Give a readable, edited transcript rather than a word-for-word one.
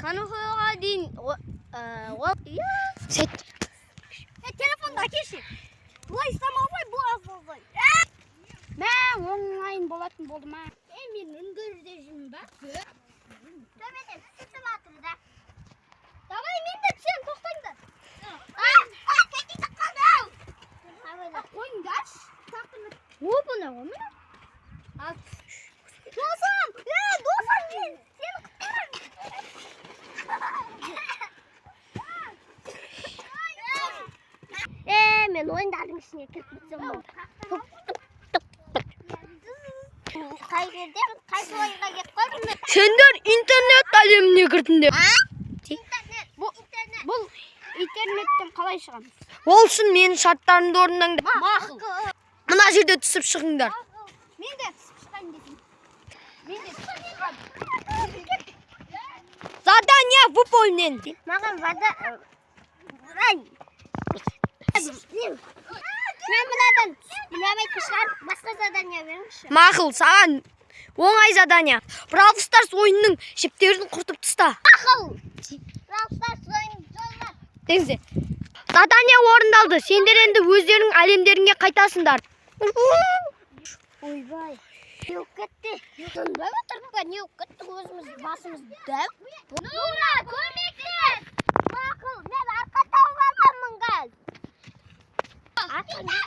Каникулға дейін Сәт. Телефонды әкелші. Былай ұстамай, былай ұстамай. Мә, онлайн болатын болды ма? Мен үңгірде жүрмін ба? Төменде түсіп жатыр да. Давай, мен де түсемін, тоқтаңдар. А, кетіп қалдым. Қойыңдаршы. Оп, оңай ғой міне. Досым, досым, мен сені құтқарамын. Мен ойындардың ішіне кіріп кетсем болды. Қай жерде, қайсы ойынға келіп қалдым мен? Сендер интернет әлеміне кірдіңдер. Интернет, интернет. Бұл интернеттен қалай шығамыз? Ол үшін менің шарттарымды орындаңдар. Мақұл. Мына жерде түсіп шығыңдар. Мен де түсіп шығайын дедім. Мен де түсіп шығамын. Задание выполнен. Маған вода. Ай. Мен мынадан білмейтін шығар, басқа задание беріңізші. Мақұл, саған оңай задание. Бравл Старс ойынның жіптерін құртып таста. Мақұл. Бравл Старс ойын жолына. Деңіздер. Задание орындалды. Сендер енді өздерің әлемдеріңе қайтасыңдар. Ойбай. Не болып кетті? Тынбай отырып па? Не болып кетті? Өзіміз басымыз дәу. Нұра, көмектес! Мақұл, мен арқа тауып аламын қазір. Арқа не?